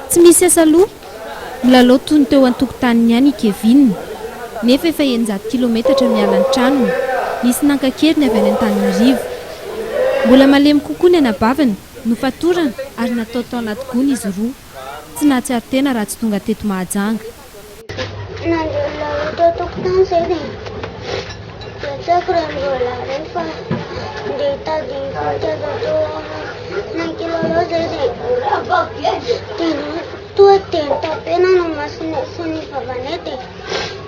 Tsy misy asa loha, milalao toy ny teo an-tokotaniny ihany i Kevin, nefa efa 600 kilometatra miala ny tranony, nisy naka an-keriny avy any Antananarivo. Mbola malemy kokoa ny anabaviny, nofatorana ary natao tao anaty gony izy roa. Tsy nahatsiaro tena raha tsy tonga teto Mahajanga. Nandeha nilalao teo an-tokotany izay dia dia tsy haiko ireny roalahy ireny fa ndeha hitady voninkazo teo ankilalao izay dia dia toa dia nitapenana ny masonay sy ny vavanay dia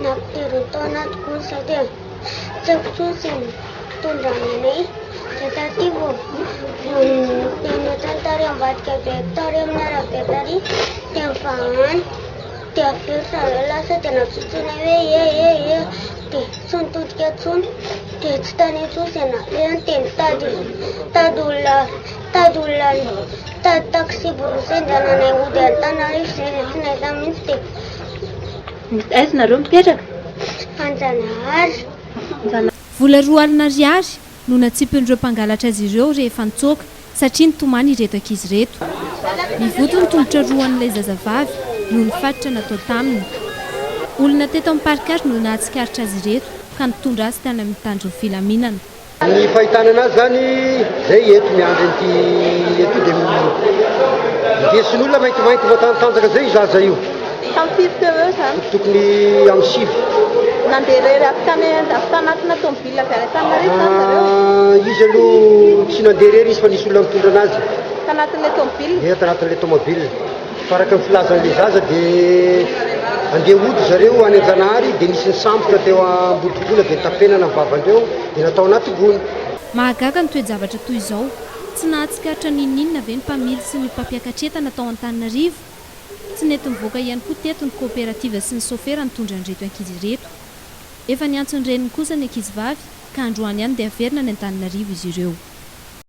nampidiriny tao anaty gony izay dia tsy haiko intsony izay nitondrany anay dia taty vao vao niteny ohatran'ny tary ambadika be tary amin'ny arabe tary dia nivahana. Dia avy eo ry zareo lasa dia nampisotroinay hoe e e e dia tsy nitodika intsony dia tsy tany intsony izay nalehany dia nitady nitady olona nitady olona nitady taxi brousse andehananay hody Antananarivo izay dia tsy nahita mihitsy dia Aiza nareo mipetraka? Anjanahary. Vola 20 ariary no natsipin'ireo mpangalatra azy ireo rehefa nitsoaka satria nitomany ireto ankizy ireto. Nivoto ny tongotra roan'ilay zazavavy noho ny fatotra natao taminy. Olona teto amin'ny Parc no nahatsikaritra azy ireto ka nitondra azy tany amin'ny mpitandro ny filaminana. Ny fahitana anazy zany zay eto miandry an'ity eto dia indesin'olona maintimainty matanjatanjaka zay io zaza io. Tamin'ny firy teo eo izany? Tokony amin'ny sivy. Nandeha irery avy tany avy tanatina tomobile avy any Antananarivo izany zareo? Ah, izy aloha tsy nandeha irery izy fa nisy olona nitondra anazy. Tanatin'ilay tomobile? Ie, tanatin'ilay tomobile. Fa araka ny filazan'ilay zaza dia andeha hody zareo any Anjanahary dia nisy nisambotra teo Ambodimbola dia tapenana ny vavandreo dia natao anaty gony. Mahagaga ny toe-javatra toy izao. Tsy nahatsikaritra n'inon'inona ve ny mpamily sy ny mpampiakatr'entana tao Antananarivo? Tsy nety nivoaka ihany koa teto ny kaoperativa sy ny sôfera nitondra an'ireto ankizy ireto. Efa niantso ny reniny kosa ny ankizivavy ka androany ihany dia haverina any Antananarivo izy ireo.